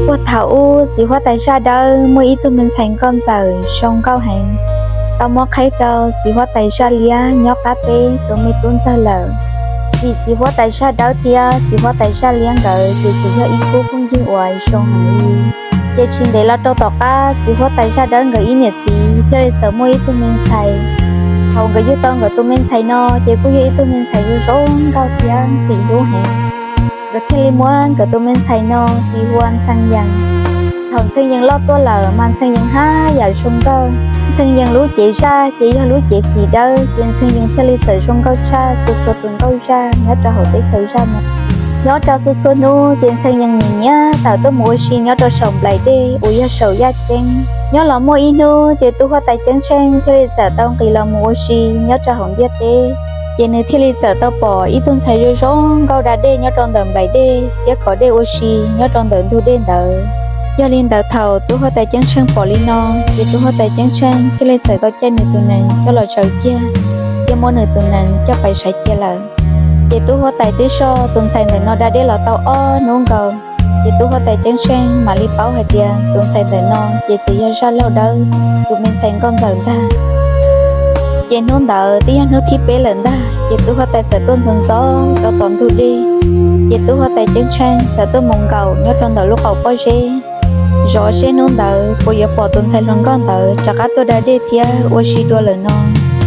Puag thaum ub txiv huab tais zaj dawb muaj ib tug me ntxhais nkauj ntxawm zoo nkauj heev, tau muab qhaib rau txiv huab tais zaj liab nyob qab teb tus me tub ntxawg lawm. Vim txiv huab tais zaj dawb thiab txiv huab tais zaj liab nkawd ces txawm yog ib khub phooj ywg uas zoo heev li. Ces tsis ntev los rau tom qab txiv huab tais zaj dawb nkawd ib niam txiv thiaj li txawm muaj ib tug me ntxhais. Thaum nkawd yug tau nkawd tus me ntxhais no ces kuj yog ib tug me ntxhais zoo zoo nkauj thiab ntxim hlub heev. Nkawd thiaj li muab nkawd tus me ntxhais no tis hu ua Ntxhee Yees. Thaum Ntxhee Yees loj tuaj lawm mas Ntxhee Yees haj yam zoo nkauj. Ntxhee Yees lub cev zaj ces yog lub cev xim dawb, ces Ntxhee Yees thiaj li txawm zoo nkauj tshaj txhua txhua tus nkauj zaj nyob rau hauv teb chaws zaj no. Nyob rau txhua txhua hnub ces Ntxhee Yees nim nyiam tawm tuaj mus ua si nyob rau saum nplaim dej uas yog saum yaj ceeb. Nyob los muaj ib hnub ces tub huab tais Ceeb Tsheej thiaj li txawm tau nqis los mus ua si nyob rau hauv ntiaj teb. Ces nws thiaj li txawm tau pom ib tug ntxhais zoo zoo nkauj da dej nyob rau ntawm nplaim dej thiab kov dej ua si nyob rau ntawm ntug dej ntawd. Yog li ntawd thaum tub huab tais Ceeb Tsheej pom li no, ces tub huab tais Ceeb Tsheej thiaj li txawm tau caij nws tus nees coj los tsaws kiag, thiab muab nws tus nees coj pais saiv cia lawm. Ces tub huab tais twb soj tus ntxhais ntawm no da dej los tau ob hnub nkaus, ces tub huab tais Ceeb Tsheej mam li paub hais tias tus ntxhais ntawm no ces txawm yog zaj laug dawb tus me ntxhais nkauj ntxawm ntag. Ces hnub ntawd twb yog hnub thib peb lawm ntag, ces tub huab tais txawm tuaj ntxov ntxov rau tom ntug dej. Ces tub huab tais Ceeb Tsheej txawm tuaj mus nkaum nyob rau ntawm lub qaum pob zeb, zov seb hnub ntawd puas yuav pom tus ntxhais hluas nkauj ntawd rov qab tuaj da dej thiab ua si dua lawm no.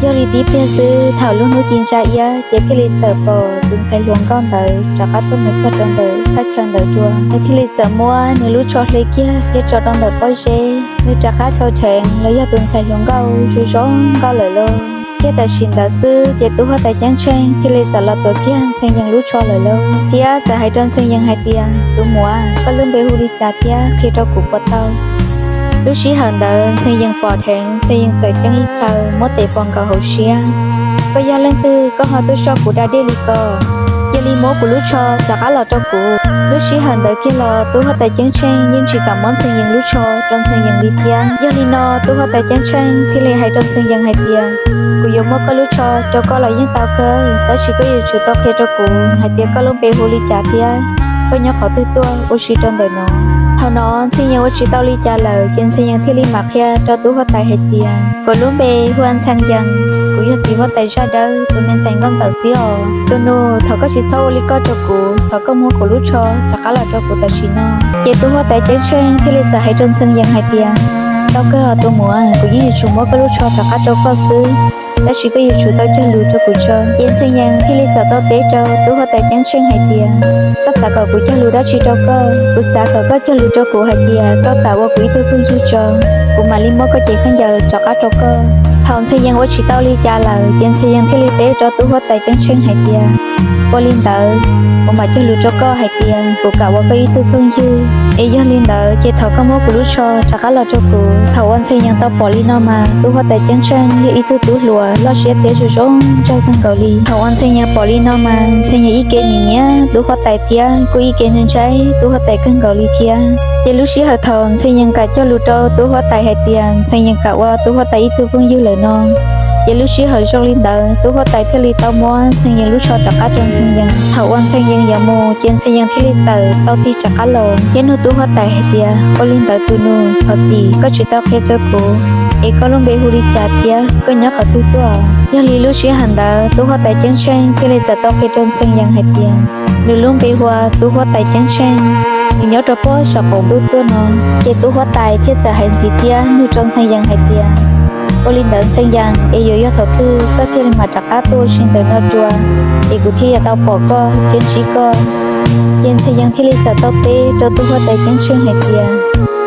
Yog li tib pliag xwb thaum lub hnub ci ntsa iab ces thiaj li txawm pom tus ntxhais hluas nkauj ntawd rov qab tuaj mus txog rau ntawm thaj chaw ntawd dua. Nws thiaj li txawm muab nws lub tsho hle kiag thiab tso rau ntawm pob zeb. Nws rov qab tshau dheev los yog tus ntxhais hluas nkauj zoo zoo nkauj lawm lauj. Thiab tam sim ntawd xwb ces tub huab tais Ceeb Tsheej thiaj li txawm los tuav kiag Ntxhee Yees lub tsho lawm lauj, thiab txawm hais rau Ntxhee Yees hais tias, tus muam, koj lub npe hu li cas thiab qhia rau kuv puas tau? Lub sij hawm ntawd Ntxhee Yees pom dheev, Ntxhee Yees txawm ceeb ib plhaw muab tes pos nkaus hauv siab. Koj yog leej twg koj ho tuaj soj kuv da dej li ko? Cia li muab kuv lub tsho rov qab los rau kuv. Lub sij hawm ntawd kiag los tub huab tais Ceeb Tsheej yeej tsis kam muab Ntxhee Yees lub tsho rau Ntxhee Yees li thiab. Yog li no tub huab tais Ceeb Tsheej thiaj li hais rau Ntxhee Yees hais tias, kuv yuav muab koj lub tsho rau koj los yeej tau kawg, tab sis koj yuav tsum tau qhia rau kuv hais tias koj lub npe hu li cas thiab koj nyob qhov twg tuaj ua si rau ntawm no. Thaum no Ntxhee Yees ua tsis tau li cas lawm ces Ntxhee Yees thiaj li mam qhia rau tub huab tais hais tias, kuv lub npe hu ua Ntxhee Yees, kuv yog txiv huab tais zaj dawb tus me ntxhais nkauj ntxawm xwb os. Tus nus, thov koj tsis txhob ua li ko rau kuv, thov koj muab kuv lub tsho rov qab los rau kuv tam sim no. Ces tub huab tais Ceeb Tsheej thiaj li txawm hais rau Ntxhee Yees hais tias, tau kawg os tus muam, kuv yeej yuav tsum muab koj lub tsho rov qab rau koj xwb, tab sis koj yuav tsum tau cog lus rau kuv tso. Ces Ntxhee Yees thiaj li txawm tau teb rau tub huab tais Ceeb Tsheej hais tias, koj xav kom kuv cog lus dab tsi rau koj? Kuv xav kom koj cog lus rau kuv hais tias koj kam ua kuv ib tug phooj ywg tso, kuv mam li muab koj cev khaub ncaws rov qab rau koj. Thaum Ntxhee Yees ua tsis tau li cas lawm ces Ntxhee Yees thiaj li teb rau tub huab tais Ceeb Tsheej hais tias, ua li ntawd, kuv mam cog lus rau koj hais tias kuv kam ua koj ib tug phooj ywg. Es yog li ntawd ces thov koj muab kuv lub tsho rov qab los rau kuv. Thaum uas Ntxhee Yees tau pom li no mas tub huab tais Ceeb Tsheej yog ib tug tub hluas loj siab thiab zoo zoo nraug kawg nkaus li. Thaum uas Ntxhee Yees pom li no mas Ntxhee Yees ib ke nyiam nyiam tub huab tais thiab kuj ib ke ntshai ntshai tub huab tais kawg nkaus li thiab. Ces lub sij hawm thaum Ntxhee Yees kam cog lus rau tub huab tais hais tias Ntxhee Yees kam ua tub huab tais ib tug phooj ywg lawm no, ces lub sij hawm zoo li ntawd tub huab tais thiaj li tau muab Ntxhee Yees lub tsho rov qab rau Ntxhee Yees. Thaum uas Ntxhee Yees yuav mus ces Ntxhee Yees thiaj li txawm tau tig rov qab los thiab nug tub huab tais hais tias, ua li ntawd tus nus, thov txim koj tsis tau qhia rau kuv, es koj lub npe hu li cas thiab koj nyob qhov twg tuaj? Yog li lub sij hawm ntawd tub huab tais Ceeb Tsheej thiaj li txawm tau qhia rau Ntxhee Yees hais tias, nws lub npe hu ua tub huab tais Ceeb Tsheej, nws nyob rau pob saum qaum ntuj tuaj no. Ces tub huab tais thiaj txawm hais ntxiv thiab nug rau Ntxhee Yees hais tias, ua li ntawd Ntxhee Yees, es yuav yog thaum twg koj thiaj li mam rov qab tuaj ua si ntawm no dua, es kuv thiaj yuav tau pom koj thiab ntsib koj? Ces Ntxhee Yees thiaj li txawm tau teb rau tub huab tais Ceeb Tsheej hais tias,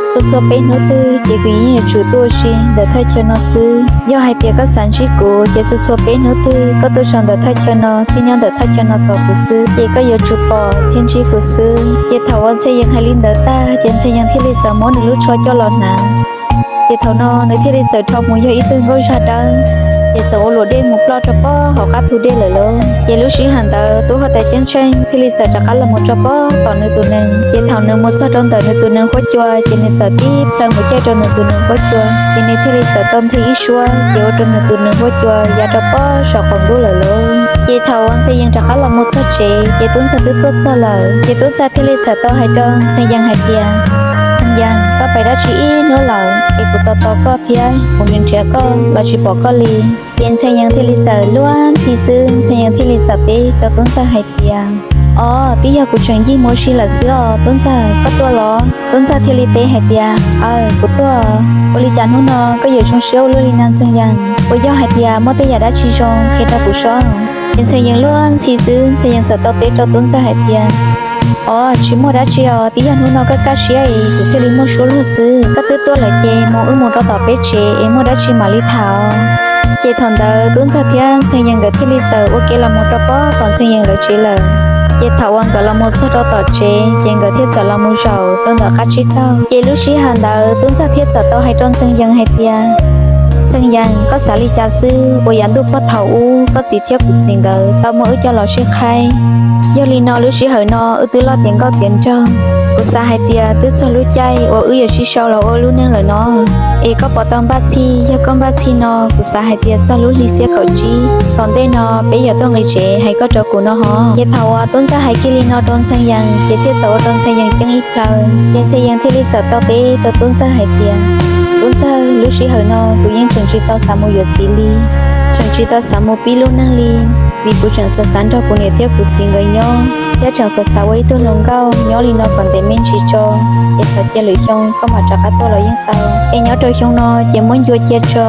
txhua txhua peb hnub twg ces kuv yeej yuav tsum tuaj ua si ntawm thaj chaw no xwb. Yog hais tias koj xav ntsib kuv ces txhua txhua peb hnub twg koj tuaj so ntawm thaj chaw no thiab nyob ntawm thaj chaw no tos kuv xwb, ces koj yuav tsum pom thiab ntsib kuv xwb. Ces thaum uas Ntxhee Yees hais li ntawd tag ces Ntxhee Yees thiaj li txawm muab nws lub tsho coj los hnav. Ces thaum no nws thiaj li txawm rho mus yog ib tug nkauj zaj dawb, ces txawm ua luam dej mus ploj rau pob hauv qab thu dej lawm lauj. Ces lub sij hawm ntawd tub huab tais Ceeb Tsheej thiaj li txawm rov qab los mus rau pob tom nws tus nees. Ces thaum nws mus txog rau ntawm nws tus nees huab cua ces nws txawm tib plhaw mus caij rau nws tus nees huab cua, ces nws thiaj li txawm tau nthe ib suab ces ua rau nws tus nees huab cua ya rau pob saum qaum ntuj lawm lauj. Ces thaum uas Ntxhee Yees rov qab los mus txog tsev ces tub ntxawg twb tuaj txog lawm. Ces tub ntxawg thiaj li txawm tau hais rau Ntxhee Yees hais tias, Yees, koj pais dab tsi ib hnub lawm es kuv tos tos koj thiab kuv nrhiav nrhiav koj los tsis pom koj li. Ces Ntxhee Yees thiaj li txawm luag ntxhi xwb, Ntxhee Yees thiaj li txawm teb rau Tub Ntxawg hais tias, Os, twb yog kuv tseem ncig mus ua si lawm xwb os Tub Ntxawg, koj tuaj los? Tub Ntxawg thiaj li teb hais tias, Aws, kuv tuaj. Ua li cas hnub no koj yuav zoo siab ua luaj li na Ntxhee Yees? Puas yog hais tias muaj tej yam dab tsi zoo qhia rau kuv saib? Ces Ntxhee Yees luag ntxhi xwb, Ntxhee Yees txawm tau teb rau Tub Ntxawg hais tias, Os, tsis muaj dab tsi os, twb yog hnub no koj kaj siab es kuv thiaj li muaj suab luag xwb. Koj twb tuaj lawm ces mus wb mus rau tom peb tsev es muaj dab tsi mam li tham os. Ces thaum ntawd Tub Ntxawg thiab Ntxhee Yees nkawd thiaj li txawm ua ke los mus rau pem tom Ntxhee Yees lawv tsev lawm. Ces thaum uas nkawd los mus txog rau tom tsev ces nkawd thiaj txawm los mus zaum rau ntawm qab tsib taug. Ces lub sij hawm ntawd Tub Ntxawg thiaj txawm tau hais rau Ntxhee Yees hais tias, Ntxhee Yees, koj xav li cas xwb uas yav ntuj puag thaum ub koj txiv thiab kuv txiv nkawd tau muab wb coj los sib qhaib? Yog li no lub sij hawm no wb twb loj tiav nkauj tiav nraug, kuv xav hais tias twb txog lub caij uas wb yuav sib sau los ua lub neej lawm no. Es koj puas tau npaj txhij? Yog koj npaj txhij no kuv xav hais tias txog lub hli xiab kaum tsib tom ntej no peb yuav tuaj nqis tsev hais koj rau kuv no hos. Ces thaum uas Tub Ntxawg hais kiag li no rau Ntxhee Yees ces thiaj txawm ua rau Ntxhee Yees ceeb ib plhaw. Ces Ntxhee Yees thiaj li txawm tau teb rau Tub Ntxawg hais tias, Tub Ntxawg, lub sij hawm no kuv yeej tseem tsis tau xav mus yuav txiv li, tseem tsis tau xav mus pib lub neej li, vim kuv tseem xav xav nrog kuv niam thiab kuv txiv nkawd nyob, thiab tseem xav xav ua ib tug hluas nkauj nyob li no kom ntev me ntsis tso, es thov cia lwm xyoo koj mam rov qab tuaj los yeej tau, es nyob rau xyoo no ces muab ncua cia tso.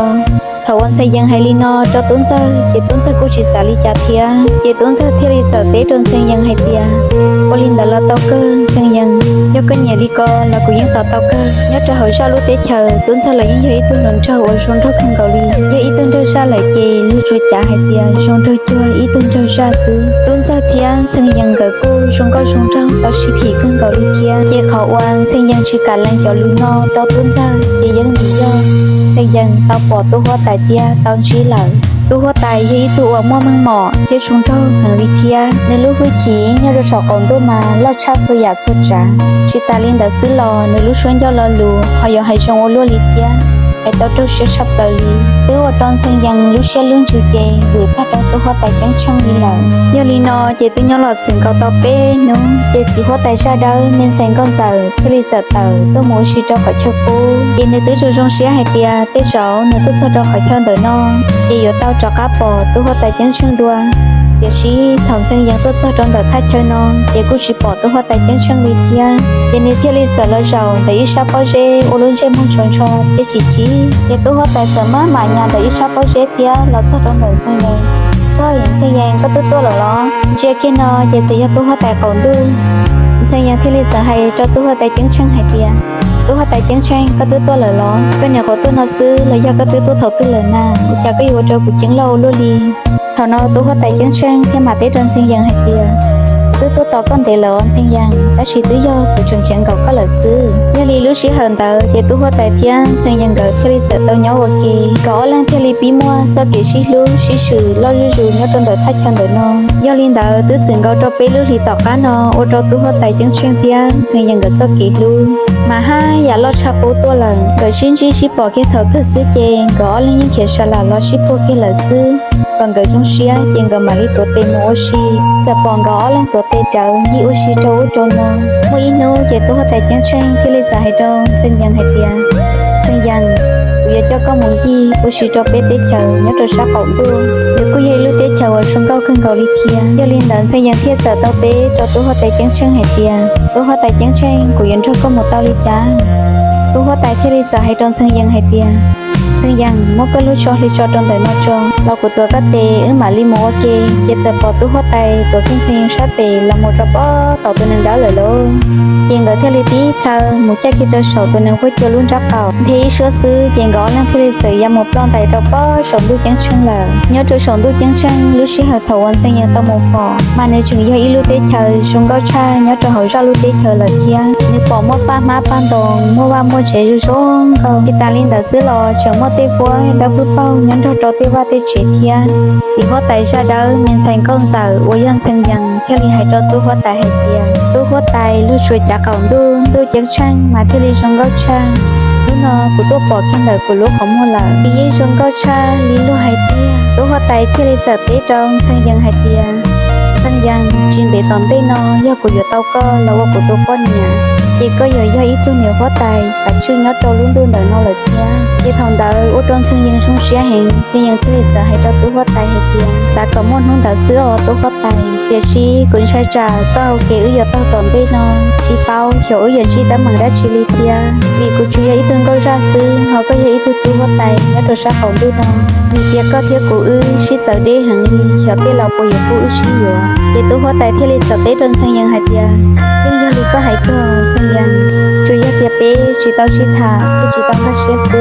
Thaum uas Ntxhee Yees hais li no rau Tub Ntxawg ces Tub Ntxawg kuj tsis xav li cas thiab. Ces Tub Ntxawg thiaj li txawm teb rau Ntxhee Yees hais tias, Ua li ntawd los tau kawg Ntxhee Yees, yog koj nyiam li ko los kuv yeej tos tau kawg. Nyob rau hauv zaj lub teb chaws Tub Ntxawg los yeej yog ib tug hluas nraug uas zoo nraug kawg nkaus li, yog ib tug nraug zaj lawm ces luag tsuas cav hais tias zoo nraug cuag ib tug nraug zaj xwb. Tub Ntxawg thiab Ntxhee Yees nkawd kuj zoo nkauj zoo nraug tau sib phim kawg nkaus li thiab. Ces qhov uas Ntxhee Yees tsis kam lees cov lus no rau Tub Ntxawg ces yeej vim yog Ntxhee Yees tau pom tub huab tais thiab tau ntsib lawm. Tub huab tais yog ib tug uas muaj meej mom thiab zoo nraug heev li thiab, nws lub hwj chim nyob rau saum qaum ntuj mas loj tshaj txhua yam txhua tsav. Tsis tas li ntawd xwb los nws lub suab ncauj lo lus ho yuav hais zoo ua luaj li thiab, hais tau raug siab tshaj plaws li, twb ua rau Ntxhee Yees lub siab lub ntsws ces vwm tag rau tub huab tais ceeb tsheej li lawm. Yog li no ces twb nyob los txwm nkaus tau peb hnub ces txiv huab tais zaj dawb me ntxhais nkauj ntxawm thiaj li txawm tawm tuaj mus ua si rau qhov chaw qub. Ces nws twb zoo zoo siab hais tias tej zaum nws tuaj txog rau qhov chaw ntawm no ces yuav tau rov qab pom tub huab tais ceeb tsheej dua. Tiam sis thaum Ntxhee Yees tuaj txog rau ntawm thaj chaw no ces kuj tsis pom tub huab tais ceeb tsheej li thiab. Ces nws thiaj li txawm los zaum ntawm ib sab pob zeb ua lub ntsej muag ntso ntsho thiab chim chim. Ces tub huab tais txawm maj mam nyas ntawm ib sab pob zeb thiab los txog rau ntawm Ntxhee Yees. Koj, Ntxhee Yees, koj twb tuaj lawm los? Ntsia kiag no ces txawm yog tub huab tais qaum ntuj. Ntxhee Yees thiaj li txawm hais rau tub huab tais ceeb tsheej hais tias, Tub huab tais ceeb tsheej, koj twb tuaj lawm los? Koj nyuam qhuav tuaj no xwb los yog koj twb tuaj thaum twg lawm na? Ua cas koj yuav ua rau kuv ceeb loj ua luaj li? Thaum no tub huab tais ceeb tsheej thiaj mam teb rau Ntxhee Yees hais tias, Twb tuaj tos koj ntev lawm os Ntxhee Yees, tab sis twb yog kuv tseem khiav nkaum koj lawm xwb. Yog li lub sij hawm ntawd ces tub huab tais thiab Ntxhee Yees nkawd thiaj li txawm tau nyob ua ke, nkawd ob leeg thiaj li pib muaj txoj kev sib hlub sib swm loj zuj zus nyob rau ntawm thaj chaw ntawm no. Yog li ntawd twb txwm nkaus rau peb lub hlis tom qab no ua rau tub huab tais ceeb tsheej thiab Ntxhee Yees nkawd txoj kev hlub mas haj yam loj tshaj qub tuaj lawm. Nkawd sib ntsib sib pom kiag thaum twg xwb ces nkawd ob leeg yeej khiav sa lam los sib puag kiag lawm xwb. Kom nkawd zoo siab ces nkawd mam li tuav tes mus ua si. Txawm pom nkawd ob leeg tuav tes rawv ncig ua si rau ub rau no. Muaj ib hnub ces tub huab tais ceeb tsheej thiaj li txawm hais rau Ntxhee Yees hais tias, Ntxhee Yees, kuv yuav coj koj mus ncig ua si rau peb teb chaws nyob rau sab qaum ntuj. Nws kuj yog ib lub teb chaws uas zoo nkauj kawg nkaus li thiab. Yog li ntawd Ntxhee Yees thiaj txawm tau teb rau tub huab tais ceeb tsheej hais tias, Tub huab tais ceeb tsheej, kuv yuav nrog koj mus tau li cas? Tub huab tais thiaj li txawm hais rau Ntxhee Yees hais tias, Ntxhee Yees, muab koj lub tsho hli tso rau ntawm no tso, los kuv tuav koj tes wb mam li mus ua ke. Ces txawm pom tub huab tais tuav kiag Ntxhee Yees sab tes los mus rau pem tom tus nees dawb lawm lauj. Ces nkawd thiaj li tib plhaw mus caij kiag rau saum tus nees huab cua lub nrab qaum. Nthi ib suab xwb ces nkawd ob leeg thiaj li txawm ya mus ploj ntais rau pem saum ntuj ceeb tsheej lawm. Nyob rau saum ntuj ceeb tsheej lub sij hawm thaum uas Ntxhee Yees tau mus pom mas nws tseem yog ib lub teb chaws zoo nkauj tshaj nyob rau hauv zaj lub teb chaws lawm thiab. Nws pom muaj paj hmab paj ntoos, muaj vaj muaj tsev zoo zoo nkauj. Tsis tas li ntawd xwb los tseem muaj tej huab dawb pwb paug nyob nrog rau tej vaj tej tsev thiab. Txiv huab tais zaj dawb me ntxhais nkauj ntxawm uas yog Ntxhee Yees thiaj li hais rau tub huab tais hais tias, Tub huab tais, luag tsuas cav qaum ntuj, ntuj ceeb tsheej mas thiaj li zoo nkauj tshaj. Hnub no kuv tuaj pom kiag ntawm kuv lub qhov muag lawm, nws yeej zoo nkauj tshaj li luag hais tiag. Tub huab tais thiaj li txawm teb rau Ntxhee Yees hais tias, Ntxhee Yees, tsis ntev tom ntej no yog kuv yuav tau koj los ua kuv tus poj niam, ces koj yuav yog ib tug niam huab tais kav tswj nyob rau lub ntuj ntawm no lawm thiab. Ces thaum ntawd ua rau Ntxhee Yees zoo siab heev, Ntxhee Yees thiaj li txawm hais rau tub huab tais hais tias, xav kom muaj hnub ntawd xwb os tub huab tais, tiam sis kuv ntshai tsam txoj hau kev wb yuav taug tom ntej no tsis paub xyov wb yuav ntsib teeb meem dab tsi li thiab, vim kuv tsuas yog ib tug nkauj zaj xwb, ho koj yog ib tug tub huab tais nyob rau sab qaum ntuj no. Vim tias koj thiab kuv wb sib txawv deb heev li, xyov tej laus puas yuav pub wb sib yuav. Ces tub huab tais thiaj li txawm teb rau Ntxhee Yees hais tias, yeej yog li koj hais kawg Ntxhee Yees, tsuas yog tias peb tsis tau sib tham thiab tsis tau nkag siab xwb.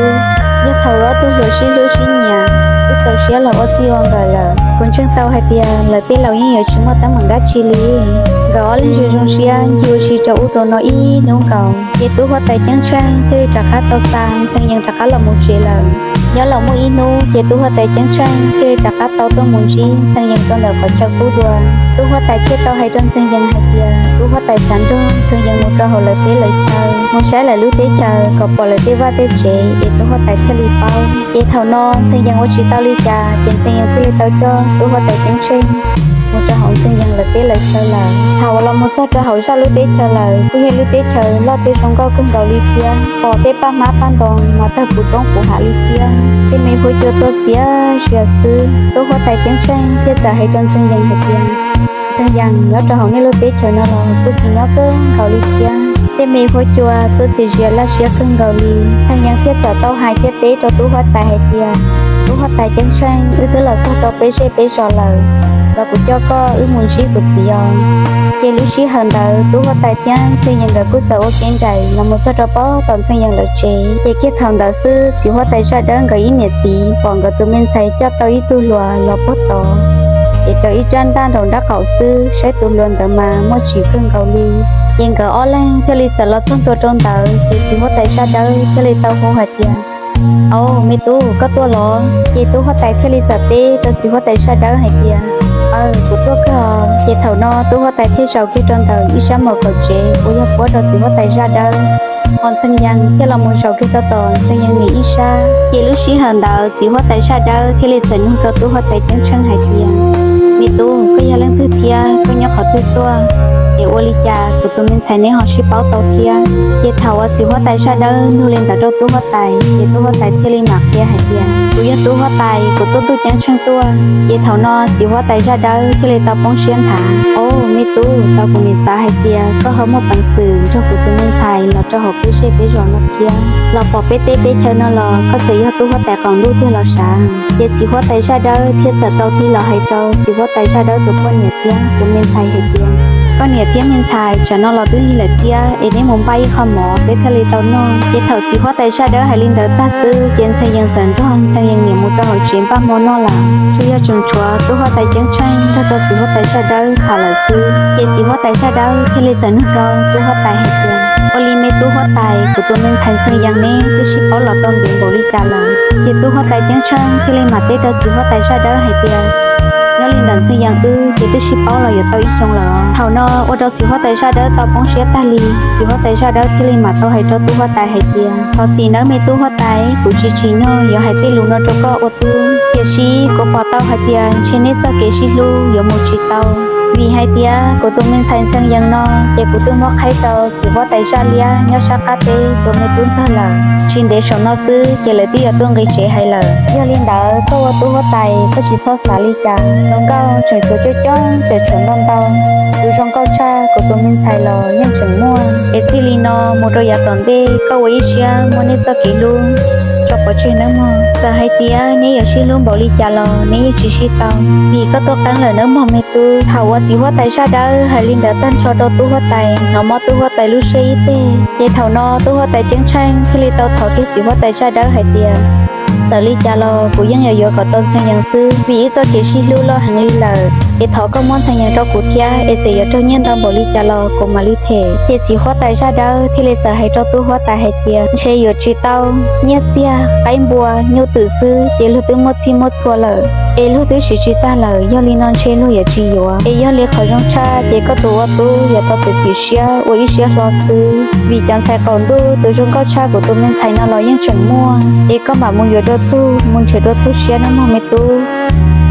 Yog thaum ob tug hluas sib hlub sib nyiam, wb txaus siab los ua txij ua nkawm lawm. Kuv ntseeg tau hais tias lawv tej laus yeej yuav tsis muaj teeb meem dab tsi li. Nkawd ob leeg zoo zoo siab ncig ua si rau ub rau no ib hnub nkaus, ces tub huab tais ceeb tsheej thiaj li rov qab tau xa Ntxhee Yees rov qab los mus tsev lawm. Nyob los muaj ib hnub ces tub huab tais ceeb tsheej thiaj li rov qab tau tuaj mus ntsib Ntxhee Yees rau ntawm qhov chaw pub dua. Tub huab tais thiaj tau hais rau Ntxhee Yees hais tias tub huab tais xav nrog Ntxhee Yees mus rau hauv lawv teb lawv chaw, mus saib lawv lub teb chaws kom pom lawv tej vaj tej tsev es tub huab tais thiaj li paub. Ces thaum no Ntxhee Yees ua tsis tau li cas ces Ntxhee Yees thiaj li tau coj tub huab tais ceeb tsheej mus rau hauv Ntxhee Yees lawv teb lawv chaw lawm. Thaum uas los mus txog rau hauv zaj lub teb chaws lawm, kuj yog lub teb chaws loj thiab zoo nkauj kawg nkaus li thiab, pom tej paj hmab paj ntoo mas tawg puv roob puv hav li thiab. Tej me huab cua tuaj txias zias xwb. Tub huab tais ceeb tsheej thiaj txawm hais rau Ntxhee Yees hais tias, Ntxhee Yees, nyob rau hauv nej lub teb chaws no los kuj txis nyob kawg nkaus li thiab, tej me huab cua tuaj txias zias laj siab kawg nkaus li. Ntxhee Yees thiaj txawm tau hais thiab teb rau tub huab tais hais tias, tub huab tais ceeb tsheej, wb twb los txog rau peb zej peb zos lawm, los kuv coj koj wb mus ntsib kuv txiv os. Ces lub sij hawm ntawd tub huab tais thiab Ntxhee Yees nkawd kuj txawm ua kev nraim los mus txog rau pem tom Ntxhee Yees lawv tsev. Ces kiag thaum ntawd xwb txiv huab tais zaj dawb nkawd ib niam txiv pom nkawd tus me ntxhais coj tau ib tug hluas los puag tod, ces raws ib rab ntaj nraum nraub qaum xwb, saib tus hluas ntawd mas muaj tsim kawg nkaus li. Ces nkawd ob leeg thiaj li txawm los txog ntua rau ntawd, ces txiv huab tais zaj dawb thiaj li tau hu hais tias, au, me tub, koj tuaj los? Ces tub huab tais thiaj li txawm teb rau txiv huab tais zaj dawb hais tias, aw, kuv tuaj kawg os. Ces thaum no tub huab tais thiaj zaum kiag rau ntawm ib sab mom kaum tsev uas yog puab rau txiv huab tais zaj dawb, hos Ntxhee Yees thiaj los mus zaum kiag rau tom Ntxhee Yees niam ib sab. Ces lub sij hawm ntawd txiv huab tais zaj dawb thiaj li txawm nug rau tub huab tais ceeb tsheej hais tias, me tub, koj yog leej twg thiab koj nyob qhov twg tuaj, es ua li cas kuv tus me ntxhais neb ho sib paub tau thiab? Ces thaum uas txiv huab tais zaj dawb nug li ntawd rau tub huab tais, ces tub huab tais thiaj li mam qhia hais tias, kuv yog tub huab tais, kuv tuaj ntuj ceeb tsheej tuaj. Ces thaum no txiv huab tais zaj dawb thiaj li tau poob siab nthav, au, me tub, tau kuv nim xav hais tias koj ho muaj peev xwm nrog kuv tus me ntxhais los rau hauv peb zej peb zos no thiab, los pom peb teb peb chaw no los koj txawm yog tub huab tais qaum ntuj tiag los sav. Ces txiv huab tais zaj dawb thiaj txawm tau tig los hais rau txiv huab tais zaj dawb tus poj niam thiab tus me ntxhais hais tias, koj niam thiab me ntxhais, tsam no los twb lig lawm thiab, es neb mus npaj ib qho mov peb thiaj li tau noj. Ces thaum txiv huab tais zaj dawb hais li ntawd tag xwb, ces Ntxhee Yees txawm nrog Ntxhee Yees niam mus rau hauv tsev npaj hmo noj lawm. Tsuas yog tseem tshuav tub huab tais ceeb tsheej nrog rau txiv huab tais zaj dawb tham lawm xwb. Ces txiv huab tais zaj dawb thiaj li txawm nug rau tub huab tais hais tias, ua li me tub huab tais, kuv tus me ntxhais Ntxhee Yees neb twb sib paub los tau ntev npaum li cas lawm? Ces tub huab tais ceeb tsheej thiaj li mam teb rau txiv huab tais zaj dawb hais tias, nyob li ntawm Ntxhee Yees wb ces twb sib paub los yuav tau ib xyoo lawm. Thaum no ua rau txiv huab tais zaj dawb tau poob siab tag li. Txiv huab tais zaj dawb thiaj li mam tau hais rau tub huab tais hais tias, thov txim nawb me tub huab tais, kuv tsis tsim nyog yuav hais tej lus no rau koj ua tub, tiam sis kuv pom tau hais tias ntshe neb txoj kev sib hlub yuav mus tsis tau, vim hais tias kuv tus me ntxhais Ntxhee Yees no ces kuv twb muab qhaib rau txiv huab tais zaj liab nyob sab qab teb tus me tub ntxawg lawm. Tsis ntev saum no xwb ces lawv twb yuav tuaj nqis tsev hais lawm. Yog li ntawd koj ua tub huab tais koj tsis txhob xav li cas, hluas nkauj tseem tshuav coob coob, tseem tshuav ntau ntau, tus zoo nkauj tshaj kuv tus me ntxhais los yeej tseem muaj. Es txij li no mus rau yav tom ntej koj ua ib siab muab neb txoj kev hlub tso pov tseg nawb mog. Txawm hais tias neb yuav sib hlub npaum li cas los neb yeej tsis sib tau, vim koj tuaj qeeb lawm nawb mog me tub. Thaum uas txiv huab tais zaj dawb hais li ntawd tag nrho rau tub huab tais, hnov mob tub huab tais lub siab ib teg. Ces thaum no tub huab tais ceeb tsheej thiaj li tau thov kiag txiv huab tais zaj dawb hais tias, txawm li cas los kuv yeej yuav yuav kom tau Ntxhee Yees xwb, vim ib txoj kev sib hlub loj heev li lawm. Es thov koj muab Ntxhee Yees rau kuv thiab, es txawm yuav raug nyiaj ntau npaum li cas los kuv mam li them. Ces txiv huab tais zaj dawb thiaj li txawm hais rau tub huab tais hais tias, ntshe yuav tsis tau, nyiaj txiag, qaib npua, nyuj twm xwb ces luag twb muaj txhij muaj txhua lawm, es luag twb siv tsis tag lawm, yog li no ntshe luag yuav tsis yuav. Es yog li qhov zoo tshaj ces koj tus ua tub yuav tau txiav txim siab ua ib siab hlo xwb, vim cov ntxhais qaum ntuj tus zoo nkauj tshaj kuv tus me ntxhais no los yeej tseem muaj. Es koj mam mus yuav dua tug, mus nrhiav dua tug siab nawb mog me tub.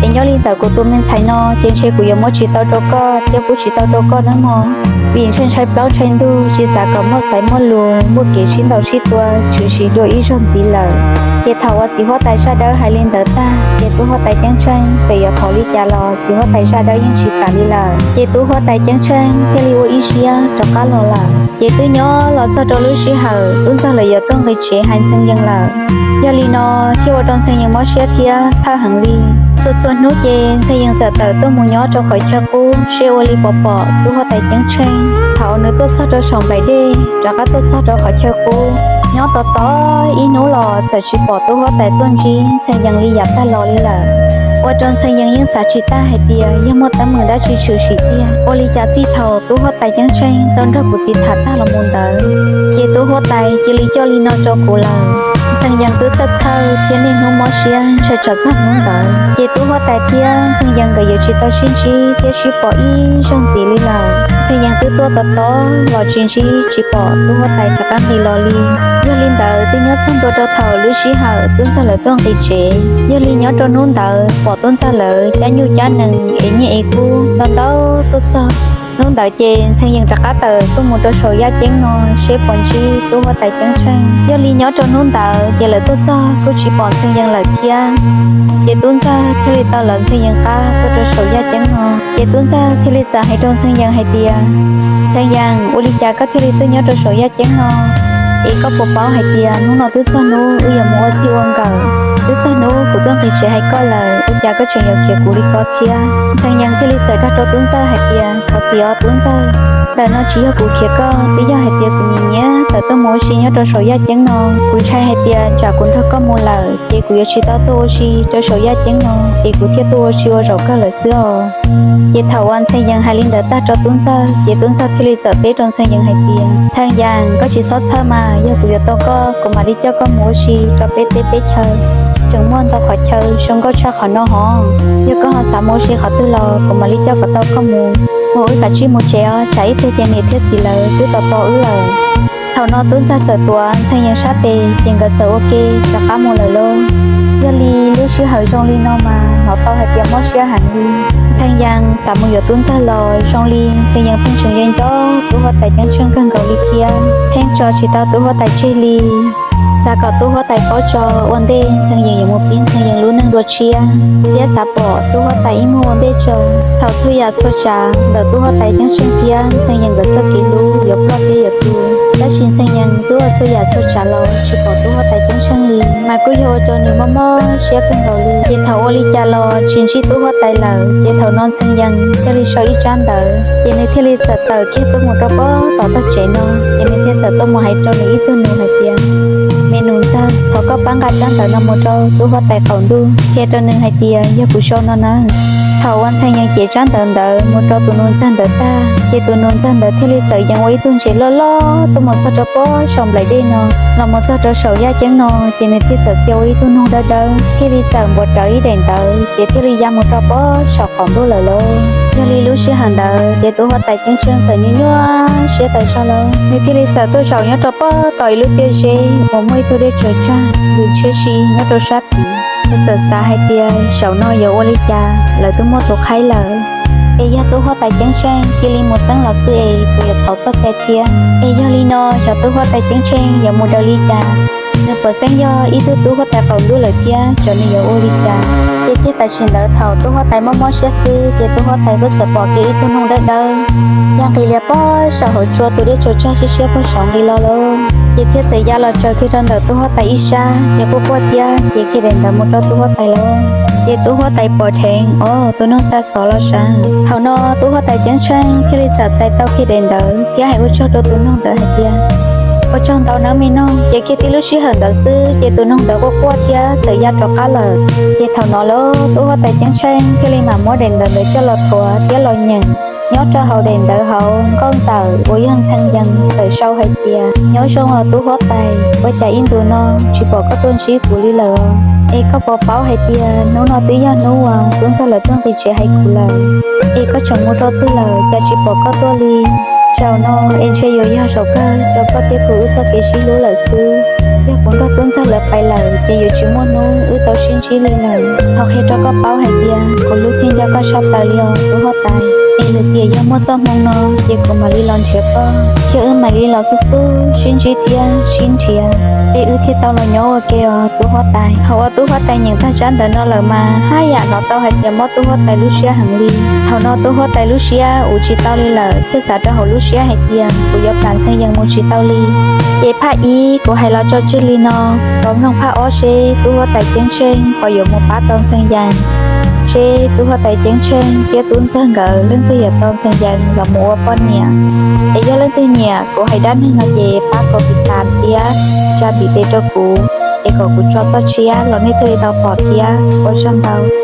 Es nyob li ntawm kuv tus me ntxhais no ces ntshe kuv yuav muab tsis tau rau koj thiab pub tsis tau rau koj nawb mog. vim ntshai ntshai plaub ntshai ntug, tsis xav kom muaj xaiv muaj lus, muaj kev sib ntaus sib tua tshwm sim dua ib zaug ntxiv lawm. Ces thaum uas txiv huab tais zaj dawb hais li ntawd tag, ces tub huab tais ceeb tsheej txawm yuav thov li cas los txiv huab tais zaj dawb yeej tsis kam li lawm. Ces tub huab tais ceeb tsheej thiaj li ua ib siab rov qab los lawm. Ces twb nyob los txog rau lub sij hawm tub ntxawg lawv yuav tuaj nqis tsev hais Ntxhee Yees lawm. Yog li no thiaj ua rau Ntxhee Yees mob siab thiab txhawj heev li. Txhua txhua hnub ces Ntxhee Yees txawm tawm tuaj mus nyob rau qhov chaw qub seb ua li puas pom tub huab tais ceeb tsheej. Thaum nws tuaj txog rau saum nplaim dej rov qab tuaj txog rau qhov chaw qub, nyob tos tos ib hnub los txawm tsis pom tub huab tais tuaj ntsib Ntxhee Yees li yav tag los li lawm. Ua rau Ntxhee Yees yeej xav tsis tag hais tias yog muaj teeb meem dab tsi tshwm sim tiag. Ua li cas txij thaum tub huab tais ceeb tsheej tau nrog kuv txiv tham tag los mus ntawd, ces tub huab tais cia li coj li no rau kuv lawm. Ntxhee Yees twb txhawj txhawj thiab niaj hnub mob siab ntshai tsam txog hnub ntawd. Ces tub huab tais thiab Ntxhee Yees nkawd yuav tsis tau sib ntsib thiab sib pom ib zaug ntxiv li lawm. Ntxhee Yees twb tuaj tos tos los tsis ntsib tsis pom tub huab tais rov qab nqis los li. Yog li ntawd twb nyob txog ntua rau thaum lub sij hawm tub ntxawg lawv tuaj nqis tsev. Yog li nyob rau hnub ntawd pom tub ntxawg lawv cab nyuj cab nees ev nyiaj ev kub ntau ntau tuaj txog. Hnub ntawd ces Ntxhee Yees rov qab tawm tuaj mus rau saum yaj ceeb no seb puas ntsib tub huab tais ceeb tsheej. Yog li nyob rau hnub ntawd ces lawv tuaj txog kuj tsis pom Ntxhee Yees lawm thiab. Ces tub ntxawg thiaj li tau lawv Ntxhee Yees qab tuaj rau saum yaj ceeb no. Ces tub ntxawg thiaj li txawm hais rau Ntxhee Yees hais tias, Ntxhee Yees, ua li cas koj thiaj li tuaj nyob rau saum yaj ceeb no? Es koj puas paub hais tias hnub no twb txog hnub wb yuav mus ua txij ua nkawm, twb txog hnub kuv tuaj nqis tsev hais koj lawm, ua cas koj tseem yuav khiav kuv li ko thiab? Ntxhee Yees thiaj li txawm dag rau tub ntxawg hais tias, thov txim os tub ntxawg, ntawm no tsis yog kuv khiav koj, twb yog hais tias kuv nyiam nyiam tawm tuaj mus ua si nyob rau saum yaj ceeb no. Kuv ntshai hais tias tsam kuv nrog koj mus lawm ces kuv yuav tsis tau tuaj ua si rau saum yaj ceeb no, es kuv thiaj tuaj ua si ua zaum kawg lawm xwb os. Ces thaum uas Ntxhee Yees hais li ntawd tag rau tub ntxawg ces tub ntxawg thiaj li txawm teb rau Ntxhee Yees hais tias, Ntxhee Yees, koj tsis txhob txhawj mas, yog kuv yuav tau koj kuv mam li coj koj mus ua si rau peb teb peb chaw. Tseem muaj ntau qhov chaw zoo nkauj tshaj qhov no hov. Yog koj ho xav mus ua si qhov twg los kuv mam li coj kom tau koj mus. Mus wb kav tsij mus tsev os, tsam ib pliag ces niam thiab txiv lawv twb tos tos wb lawm. Thaum no tub ntxawg txawm tuav Ntxhee Yees sab tes ces nkawd txawm ua ke rov qab mus lawm lauj. Yog li lub sij hawm zoo li no mas hnov tau hais tias mob siab heev li. Ntxhee Yees xav mus yuav tub ntxawg los zoo li Ntxhee Yees pheej tseem nco nco tub huab tais ceeb tsheej kawg nkaus li thiab, pheej tso tsis tau tub huab tais tseg li. Xav kom tub huab tais paub tso ua ntej Ntxhee Yees yuav mus pib Ntxhee Yees lub neej dua tshiab, thiab xav pom tub huab tais ib muag ua ntej tso. Thaum txhua yam txhua tsav ntawm tub huab tais ceeb tsheej thiab Ntxhee Yees nkawd txoj kev hlub yuav ploj thiab yuav tu, tab sis Ntxhee Yees twb ua txhua yam txhua tsav los tsis pom tub huab tais ceeb tsheej li, mas kuj yog ua rau nws mob mob siab kawg nkaus li. Ces thaum ua li cas los tsis ntsib tub huab tais lawm, ces thaum no Ntxhee Yees thiaj li sau ib tsab ntawv, ces nws thiaj li txawm tawm kiag tuaj mus rau pem tom tog tsev no, ces nws thiaj txawm tuaj mus hais rau nws ib tug nus hais tias, Me nus ntxawg, thov koj pab nqa tsab ntawv no mus rau tub huab tais qaum ntuj, qhia rau nws hais tias yog kuv sau no nawb. Thaum uas Ntxhee Yees cev tsab ntawv ntawd mus rau tus nus ntxawg ntawd tag, ces tus nus ntxawg ntawd thiaj li txawm yees ua ib tug ntses loj loj tuaj mus txog rau pem saum nplaim dej no, los mus txog rau saum yaj ceeb no, ces nws thiaj txawm txia ua ib tug noog dawb dawb thiaj li txawm npuav rawv ib daim ntawv ces thiaj li ya mus rau pem saum qaum ntuj lawm lauj. Yog li lub sij hawm ntawd ces tub huab tais ceeb tsheej txawm nyuaj nyuaj siab tawm zog lauj, nws thiaj li txawm tuaj zaum nyob rau pem tom ib lub tiaj zeb uas muaj ib tug dej tsaws tsag ntws ntshiab si nyob rau sab tid. Nws txawm xav hais tias zaum no yuav ua li cas, lawv twb muaj tus qhaib lawm, es yog tub huab tais ceeb tsheej cia li mus txeeb los xwb es puas yuav txhaum txoj cai thiab? Es yog li no xyov tub huab tais ceeb tsheej yuav mus daws li cas, nws puas xeeb yog ib tug tub huab tais qaum ntuj lawm thiab xyov nws yuav ua li cas. Ces kiag tam sim ntawd thaum tub huab tais mob mob siab xwb ces tub huab tais kuj txawm pom kiag ib tug noog dawb dawb ya nqis lias pog saum hauv tsua tus dej tsaws tsag siab siab pog saum nqis los lauj. Ces thiaj txawm ya los tsaws kiag rau ntawm tub huab tais ib sab ces quaj quaj thiab ces kiag daim ntawv mus rau tub huab tais lauj. Ces tub huab tais pom dheev, o, tus noog xa xov los sav. Thaum no tub huab tais ceeb tsheej thiaj li txawm txais tau kiag daim ntawv thiab hais ua tsaug rau tus noog ntawd hais tias, ua tsaug ntau nawb me noog. Ces kiag tib lub sij hawm ntawd xwb ces tus noog ntawd quaj quaj thiab txawm ya rov qab lawm. Ces thaum no lauj tub huab tais ceeb tsheej thiaj li mam muab daim ntawv ntawd coj los thuav thiab los nyeem. Nyob rau hauv daim ntawv hauv nkauj ntxawm uas yog Ntxhee Yees txawm sau hais tias, nyob zoo os tub huab tais, ua cas ib ntus no tsis pom koj tuaj ntsib kuv li lawm, es koj puas paub hais tias hnub no twb yog hnub uas tub ntxawg lawv tuaj nqis tsev hais kuv lawm, es koj tseem mus rau twg lawm cas tsis pom koj tuaj li? Zaum no es ntshe yuav yog zaum kawg rau koj thiab kuv wb txoj kev sib hlub lawm xwb. Yog kuv nrog tub ntxawg lawv pais lawm ces yuav tsis muaj hnub wb tau sib ntsib li lawm. Thov qhia rau koj paub hais tias kuv hlub thiab nco koj sab plaws li os tub huab tais. Es lwm tiam yog muaj txoj hmoo no ces kuv mam li los nrhiav koj, thiab wb mam li los xub xub sib ntsib thiab sib nrhiav, es wb thiaj tau los nyob ua ke os tub huab tais. Thaum uas tub huab tais nyeem tag tsab ntawv no lawm mas haj yam hnov tau hais tias mob tub huab tais lub siab heev li. Thaum no tub huab tais lub siab ua tsis tau li lawm thiaj xav rau hauv lub siab hais tias kuv yuav plam Ntxhee Yees mus tsis tau li. Ces phaj ib kuv hais los tso tseg li no, tos mloog phaj ob seb tub huab tais ceeb tsheej puas yuav mus pab tau Ntxhee Yees, seb tub huab tais ceeb tsheej thiab tub ntxawg nkawd leej twg yuav tau Ntxhee Yees los mus ua poj niam. Es yog leej twg nyiam kuv hais dab neeg no ces pab kaus tiv tas thiab tsa ntiv tes rau kuv, es kom kuv tso txoj tshiab los nej thiaj li tau pom thiab. Ua tsaug ntau.